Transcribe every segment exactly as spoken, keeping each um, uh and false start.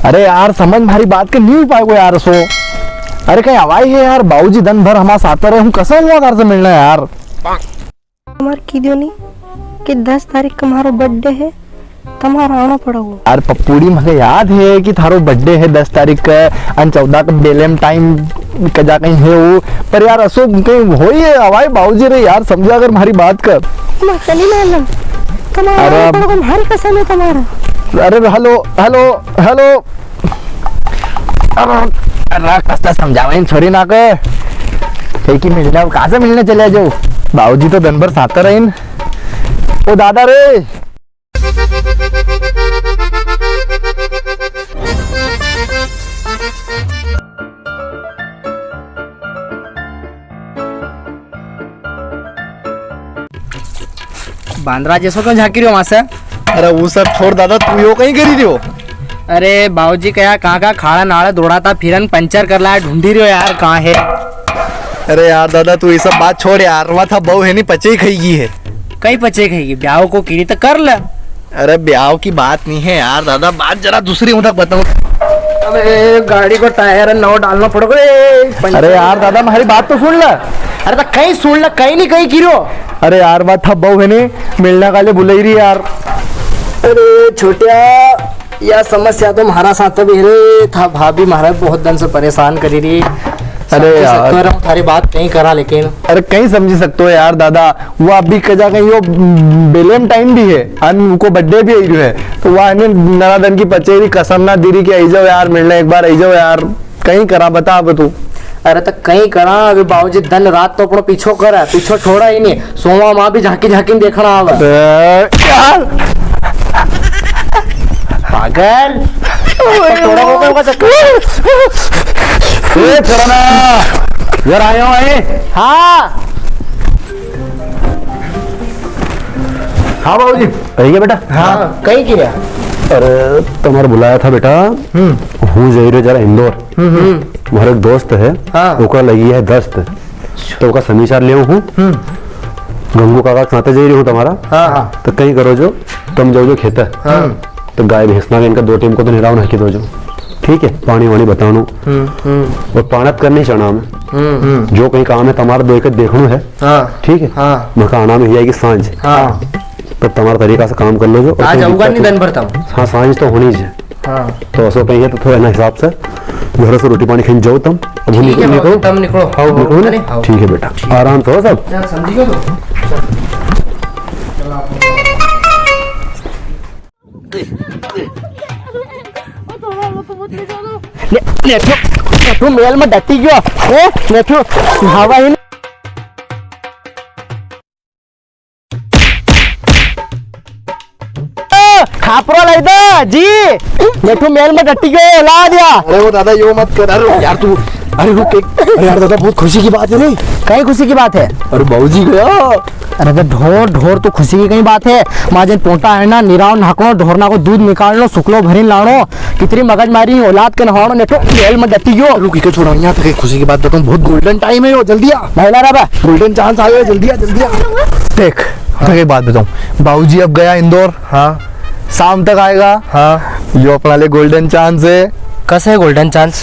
अरे यार, समझ म्हारी बात के नी हो पाएगो यार, असो। अरे कई हवाई है यार, बाबूजी दन भर हमारे साथ रहे, हूँ कसा हुआ घर से मिलना यार। तमार की दियो नी कि दस तारीख का म्हारो birthday है, तमारा आना पड़ेगो। यार पप्पूड़ी, मके याद है कि थारो birthday है दस तारीख का, अन चौदह का बेलेम time कजा कई है वो, पर यार असो कई होई है, हवाई बाबूजी रे यार, समझा कर म्हारी बात कर। मैं चली ना लम, तमारा अरे आना पड़ेगो, म्हारी कसम है तमारा। अरे hello, hello, hello। अरे, अरे, कस्ता समझावे इन छोरी ना के। कई की मिलने, अब कहाँ से मिलने चले जाओ? बाबूजी तो दिन भर साथ रहे इन। ओ दादा रे। बांदरा जैसो क्यों झांकी रियो वहां से? अरे वो सब छोड़ दादा, तू यो कई करी रियो? अरे बाबूजी कया कहाँ का खाड़ा नाड़ा दौड़ाता फिरन पंचर कर लाया, ढूंढी रियो यार, कहाँ है? अरे यार दादा, तू ये सब बात छोड़ यार, वा था बहू है नी, पचे ही खाई गई है। कई पचे खाई गई? ब्याह को किरी तो कर ले। अरे ब्याह की बात नी है यार दादा, बात जरा दूसरी हूँ तक बताऊँ। अबे गाड़ी को टायर नवो डालना पड़ेगो रे, पंचर। अरे यार दादा, म्हारी बात तो सुन ले। अरे तो कई सुन ले, कई नी कई किरो। अरे यार, बात था बहू है नी, मिलने का लिए बुलाई री यार। अरे छोटिया, या समस्या तो म्हारा साथ भी है रे, था भाभी म्हारा बहुत दिन से परेशान करी री। अरे समझी यार। सकतो है, थारी बात कई करा लेकिन। अरे कई समझी सकतो है यार दादा, वो अभी कजा कई यो बेलेम time भी है, अन उको birthday भी आई रियो है, तो वा अने नरा दन की पचे री, कसम ना दी री कि आई जाओ यार मिलने, एक बार आई जाओ यार, कई करा बता अब तू। अरे तो कई करा, अभी बाबूजी दिन रात तो अपनो पीछो करे, पीछो छोड़ा ही नी, सोवा माँ भी झांकी झांकी देखना आवे। ए, यार। पागल। ओए, थोड़ा बहुत होगा चक्कर। ए, छोड़ा ना। यार आयो, आए। हाँ। हाँ बाबूजी। कई गया बेटा? हाँ, कई गया? अरे, तमारे बुलाया था बेटा। हम्म। हूँ जई रियो जरा इंदौर। हम्म, हम्म। म्हारो एक दोस्त है, हाँ। ओका लगी है दस्त। तो ओका समाचार लेवो हूँ। हम्म। गंगू काका के साथे जई रियो हूँ तमारा। हाँ, हाँ। तो कई करो जो, तम जाओ जो खेते। हाँ। तो गाय भैंस ना इनका दो time को तो निराव नाखी दो जो। ठीक है, पानी वानी बतानो। हम्म, हम्म। और पाणत करनी चना में। हम्म, हम्म। जो कई काम है तमारा दो एक देखनो है। हाँ। ठीक है? हाँ। मका आना में ही आएगी सांझ। हाँ। तो तमारा तरीका से काम कर लो जो। और आज तुम आऊंगा दिक्कत नी हो। दिन भर तम। हाँ, सांझ तो होनी ही है। हाँ। तो असो कई है तो थोड़ा ना हिसाब से घर से रोटी पानी खाई जाओ तम। अब ठीक है, निकलो। तम निकलो। हाँ, निकलो ना? अरे, हाँ। ठीक है बेटा, आराम से हो सब। चल, समझी गयो तू? ने, नेठू, नेठू मेल में डटी गयो। ए, नेठू, नहावा ही खापरो लाई दे जी। नेठू मेल में डटी गयो, ला दिया। अरे वो दादा, यो मत कर। अरे यार तू, अरे रुक एक, अरे यार दादा, बहुत खुशी की बात है नी। कई खुशी की बात है? अरे बाबूजी गया। अरे तो ढोर, ढोर तो खुशी की कई बात है। माँ जन पोटा है ना, निराव नाकणो, ढोरना को दूध निकालनो, सुकलो भरीन लाणो, कितनी मगज मारी औलाद के नहाणो, नेठू मेल में डटी गयो। रुक, इके छोड़ा, यहाँ तक एक खुशी की बात बताऊँ, बहुत golden time है यो, जल्दी आ। नहीं ला रहा बा। Golden chance आयो है, जल्दी आ, जल्दी आ। देख, मैं एक बात बताऊँ, बाबूजी अब गया इंदौर। हाँ। शाम तक आएगा। हाँ। यो अपना लिए golden chance है। कसा है golden chance?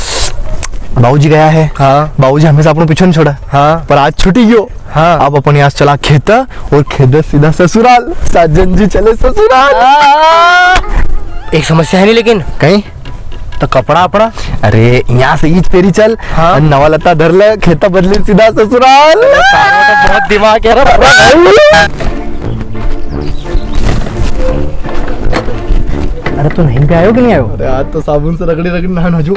बाबूजी गया है। हाँ। बाबूजी हमेशा अपनो पीछे नहीं छोड़ा। हाँ। पर आज छुटी गयो। हाँ। अब अपन यहाँ से चला खेता और खेत सीधा ससुराल। साजन जी चले ससुराल। हाँ। एक समस्या है नी लेकिन। कई? तो कपड़ा अपना? अरे, यहाँ से ईज पेरी चल। हाँ। और नवा लत्ता धर ले, खेता बदली सीधा ससुराल। अरे, तारो तो बहुत दिमाग है रे। अरे, तू नहीं पे आयो कि नहीं आयो? अरे, आज तो साबुन से रगड़ी रगड़ी नहान हो जू।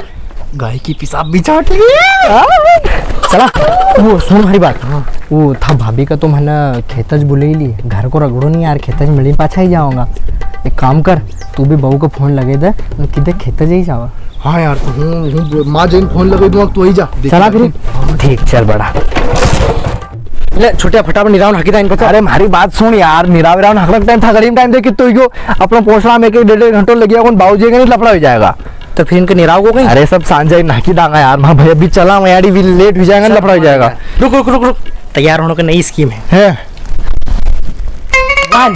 गाय की पेशाब भी चाट ली। चला, वो सुन हमारी बात। हाँ। वो था भाभी का तो मैंने खेतज बुलाई ली, घर को रगड़ो नहीं यार, खेतज मिली पाछा ही जाऊंगा। एक काम कर, तू भी बहू को फोन लगे दे, उनकी दे खेतज ही जावा। हाँ यार, तो हूँ, हूँ माँ जैन फोन लगे दूँ, अब तू ही जा। चला फिर। ठीक, चल बड़ा। ले, छोटिया फटाफट निराव नाकी दा इनको तो। अरे, हमारी बात सुन यार, निराव विराव नाकना टाइम था, गरीब टाइम देख कितो ही गयो। अपना पोसड़ा में एक डेढ़ डेढ़ घंटो लग गया, कौन बाबूजी का नहीं लफड़ा हो जाएगा। तो फिर इनके निराव को कहीं? अरे, सब सांझा ही नाकी दांगा यार, माँ भाई अभी चला मैं यार, भी लेट हो जाएगा, सब लफड़ा हो जाएगा। रुक, रुक, रुक, रुक। तैयार होने की नई स्कीम है। है। One।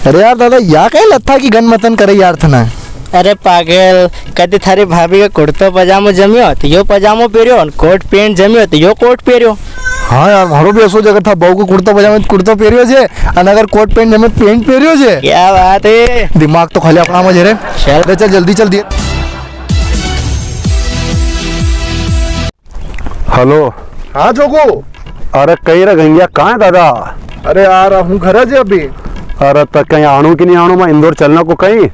अरे यार दादा, या कई लत्था की गनमतन करे यार थना। अरे पागल, कदी थारी भाभी का कुर्तो पजामो जम्यो तो यो पजामो पेरियो, अन कोट पैंट जम्यो तो यो कोट पेरियो। हाँ यार, म्हारो भी असो जगह था, बहू को कुर्तो पजामो तो कुर्तो पेरियो जे, अन अगर कोट पैंट जमे तो पैंट पेरियो जे। क्या बात है? दिमाग तो खाली अपना मजे रे। चल। अरे चल, जल्दी चल दिए। हेलो। हाँ छोकू। अरे कई रे गंगिया, कां है दादा? अरे यार, हूँ घरे ज अभी। अरे तो कई आणू कि नी आणू, मैं इंदौर चलना को कई?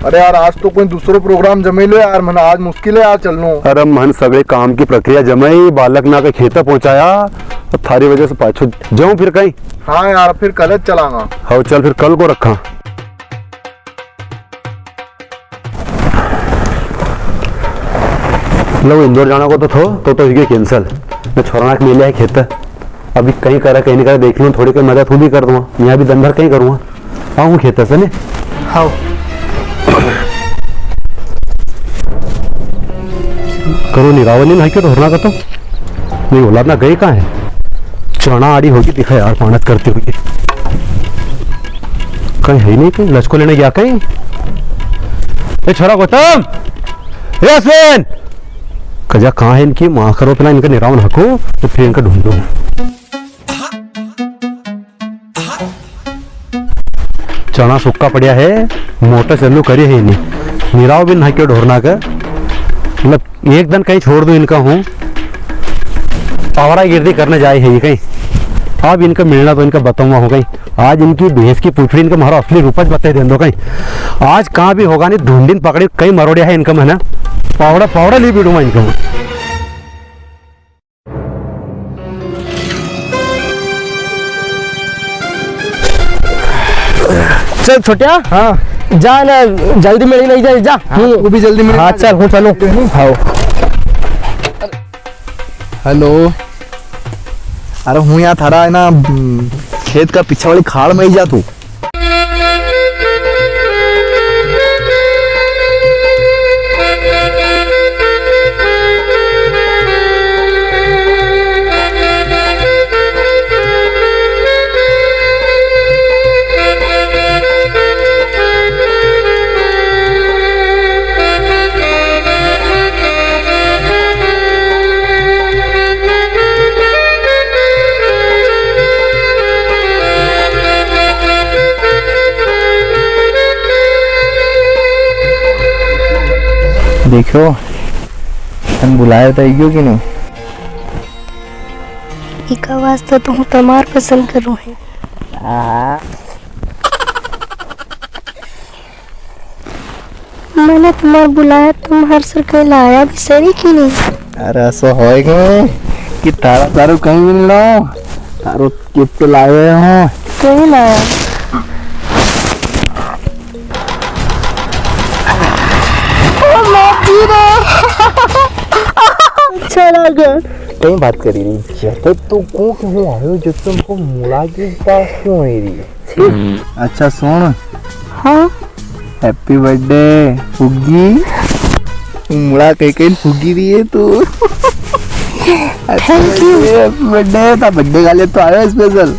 अरे यार, आज तो कोई दूसरो प्रोग्राम जमे लो यार, मने आज मुश्किल है यार चलनो। अरे मने सगळे काम की प्रक्रिया जमाई, बालक ना के खेते पहुंचाया, तो थारी वजह से पाछो जाऊं फिर कई? हाँ यार, फिर कल चलांगा। हाँ चल, फिर कल को रखा। लो, इंदौर जाना को तो थो, तो, तो ये cancel। मैं छोरा ना के मेले है खेत। अभी कई करे, कई नी करे, देख लूँ, थोड़ी कोई मदद हूँ भी कर दूंगा। यहाँ भी दिन भर कई करूँगा। आऊँ खेत से ने। हाँ। करो निरावली ना क्यों तो हरना का तो। नहीं, औलाद ना गई कां है? चना आड़ी होगी, दिखा यार, पाणत करती होगी। कई है ही नी, कई लचको लेने गया कई। ए छोरा गौतम, ए अश्विन, कजा कां है इनकी माँ करो, पहला इनका निरावन हको, तो फिर इनका ढूंढो। चना सूखा पड़िया है, मोटर चालू करी है नी, निराव भी ना क्यों ढोरना का, मतलब एक दिन कई छोड़ दूं इनका हूँ, पावड़ागिरी करने जाए है ये कई। अब इनका मिलना तो इनका बताऊंगा हूँ कई। आज इनकी भैंस की पूछड़ी इनका म्हारो असली रूप ज बता दें दो कई। आज कां भी होगा नी, ढूंढीन पकड़ी कई मरोड़िया है इनका, मैं ना पावड़ा, पावड़ा ली पीटूंगा इनका हूँ। चल छोटिया। हाँ। जा ना, जल्दी मिली नी जा, जा। हाँ, हूँ। तू भी जल्दी मिली हाँ, जा। चल, हूँ चलूँ। हम्म। हाँ। हेलो। अरे हूँ यां थारा है ना, हम्म, खेत का पीछे वाली खाल में ही जा तू। देखो, तन बुलाया था, यो कि नी? इका वास्ते तो हूँ तमार पसंद करूँ है। आ। मने तमार बुलाया, तम हर सर कई लाया भी सरी कि नी? अरे, असो होय के कि थारा सारू कई भी नी लाओ, थारो gift लायो हूँ। कई लाया? ओ माँ जी रे। अच्छा लगा। कई बात करी री है, तो तू को क्यों आयो जो तुमको मुला के पास क्यों आई री है? अच्छा सुन। हाँ। Happy birthday फुग्गी। मुड़ा कई कई फुग्गी री है तू। Thank you। Happy birthday, ता birthday का लिए तो आयो special।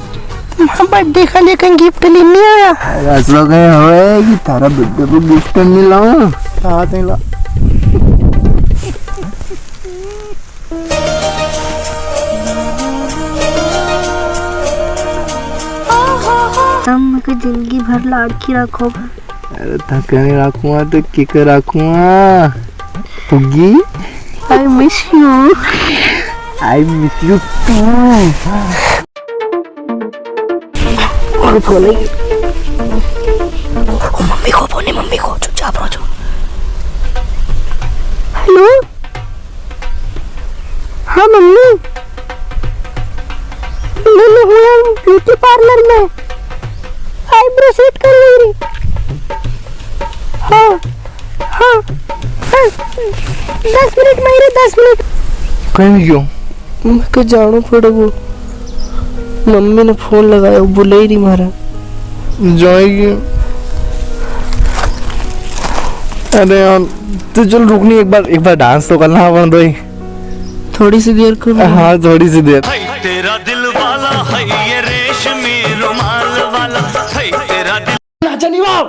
हाँ, birthday का लिए कई gift लेने आया। अरे असो कई होए कि थारा birthday को gift नी लाऊं? हाँ, नी ला। तम मके जिंदगी भर लाड़की राखोगा। अरे थके नी राखूंगा तो किके राखूंगा? फुग्गी, I miss you। I miss you too। और फोन है। ओ, मम्मी को फोन है, मम्मी को, चुपचाप रहो, चुप। हेलो। हाँ मम्मी, मैं हूँ beauty parlour में, eyebrow set करवा री। हाँ, हाँ, हाँ, दस मिनट में ही रे, दस मिनट। कई क्यों? मके जाणो पड़ेगो। मम्मी ने फोन लगायो, बुलाई री मारा। जाएगी। अरे यार, तू चल रुक नी, एक बार, एक बार dance तो करना अपन दोई। थोड़ी सी देर कर। हाँ, थोड़ी सी देर। तेरा दिल वाला है ये रेशमी रुमाल वाला, है तेरा दिल। ना जनी वाह।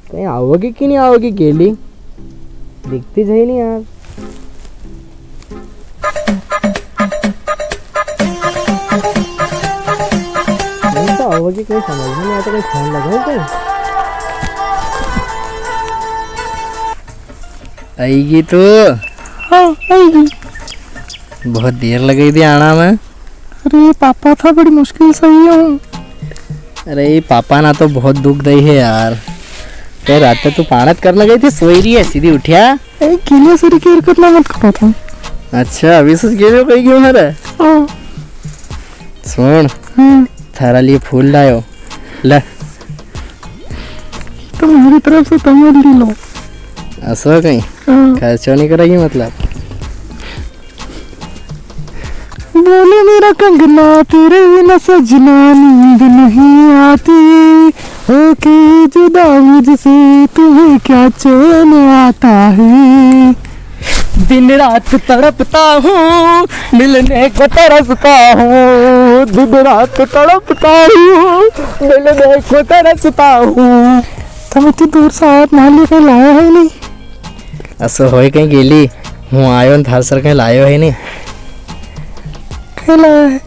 कहीं आओगी कि नहीं आओगी गेली? दिखती ज है नहीं यार। नहीं तो आओगी, कोई समझ में नहीं आता, कोई फोन लगाऊं कहीं? आएगी तू? हाँ, आएगी। बहुत देर लगी थी आना में। अरे पापा था, बड़ी मुश्किल से आई हूँ। अरे ये पापा ना तो बहुत दुख दई है यार। कल रात तू पाणत करने गई थी, सोई रही है, सीधी उठिया। ए, गेलिया सरी की हरकत ना मत करो तुम। अच्छा, अभी सोच गेलियो कहीं क्यों हरे? हाँ। सुन, हम्म। थारा लिए फूल लायो, ले। तो मेरी तरफ से तमल ली लो। असो कहीं? हाँ। खर्चो नहीं करेगी मतलब? बोले मेरा कंगना, तेरे बिना सजना नींद नहीं आती, होके जुदा मुझसे तुम्हें क्या चैन आता है। दिन रात तड़पता हूँ, मिलने को तरसता हूँ, दिन रात तड़पता हूँ, मिलने को तरसता हूँ। तुम इतनी दूर से आया, मान ली कहीं लाया है नहीं? असो होय कहीं गेली, हूँ आयो न थार सर कहीं लायो है नहीं। कहीं लाया है?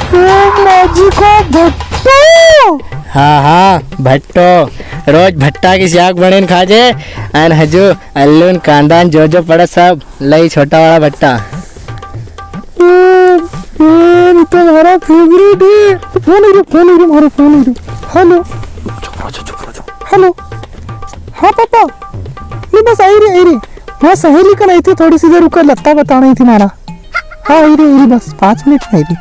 ओ माजी को भट्टो। हाँ, हाँ, भट्टो। रोज भट्टा की साग बने न खाजे, अन हजू आलू न कांदा न जो जो पड़ा सब लई छोटा वाला भट्टा। ए, ए, ये तो हमारा फेवरेट है। फोन ही रे, फोन ही रे, हमारा फोन ही रे। हेलो। चुप रहो, चुप रहो। हेलो। हाँ पापा। नहीं बस आई रे, आई रे। हाँ सहेली कन आई थी, थोड़ी सी देर रुका, लत्ता बताना ही थी मारा। हाँ आई रे, आई रे, बस पाँच मिनट में आई रे।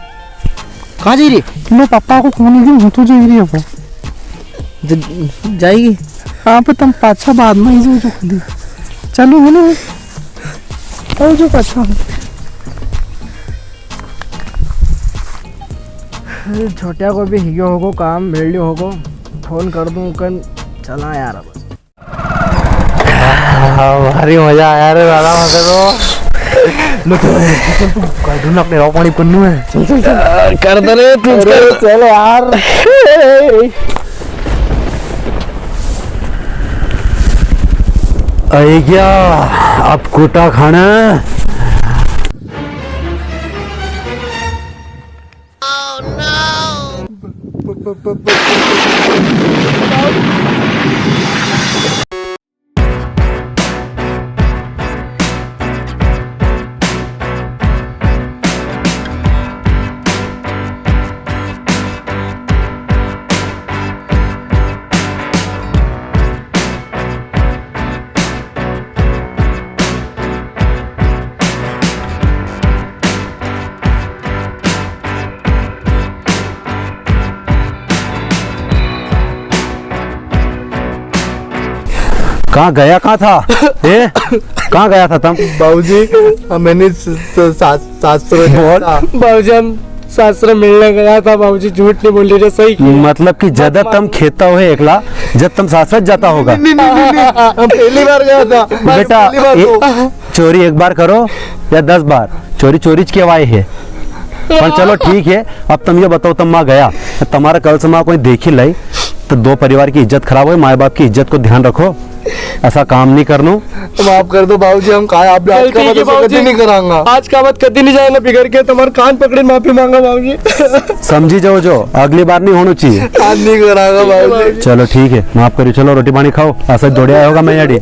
कहाँ जाई रे? लो पापा को फोन ही रे, हूँ तो जाई रे अब। ज-, जाएगी? हाँ पर तुम पाछा बाद में ही जो, जो खुद ही। चलो है ना। और जो पाछा। छोटिया को भी हियो होगो काम, मिल लियो होगो, फोन कर दूं कन, चला यार अब। हाँ, भारी मजा आया रे दादा, मजे तो। लो, चल, चल, चल, तू काढू ना अपने राव पानी पन्नू है। चल, चल, चल। आ, कर दे रे, तू अरे, कर। चल यार। आई गया, अब कुटा खाना। कहाँ गया, कहाँ था? ए? कहाँ गया था तम? बाबूजी, मैंने स-, स-, सास-, सासरे बोल। था। बाबूजी, हम सासरे मिलने गया था बाबूजी, झूठ नहीं बोल रहे, सही किया। मतलब कि जद तम खेता हो एकला, जद तम सासरे जाता होगा। नहीं, नहीं, नहीं, नहीं, हम पहली बार गया था। बेटा, पहली बार ए-, तो। चोरी एक बार करो या दस बार, चोरी चोरी ज केवाय है। पर चलो ठीक है, अब तम ये बताओ, तम वहाँ गया, तमारा कल से वहाँ कोई देखी लाई, तो दो परिवार की इज्जत खराब हो, माँ बाप की इज्जत को ध्यान रखो, ऐसा काम नहीं करनो। माफ कर दो बाबूजी, हम काय आप आज का बाद ऐसा कदी नहीं करांगा। आज का बाद कदी नहीं जाए ना बिगड़ के, तुम्हारे कान पकड़े माफी मांगा बाबूजी। समझी जाओ जो, अगली बार नहीं होना चाहिए। आज नहीं करांगा बाबूजी। चलो ठीक है, माफ करियो, चलो रोटी पानी खाओ, ऐसा जोड़िया होगा मैं याडी।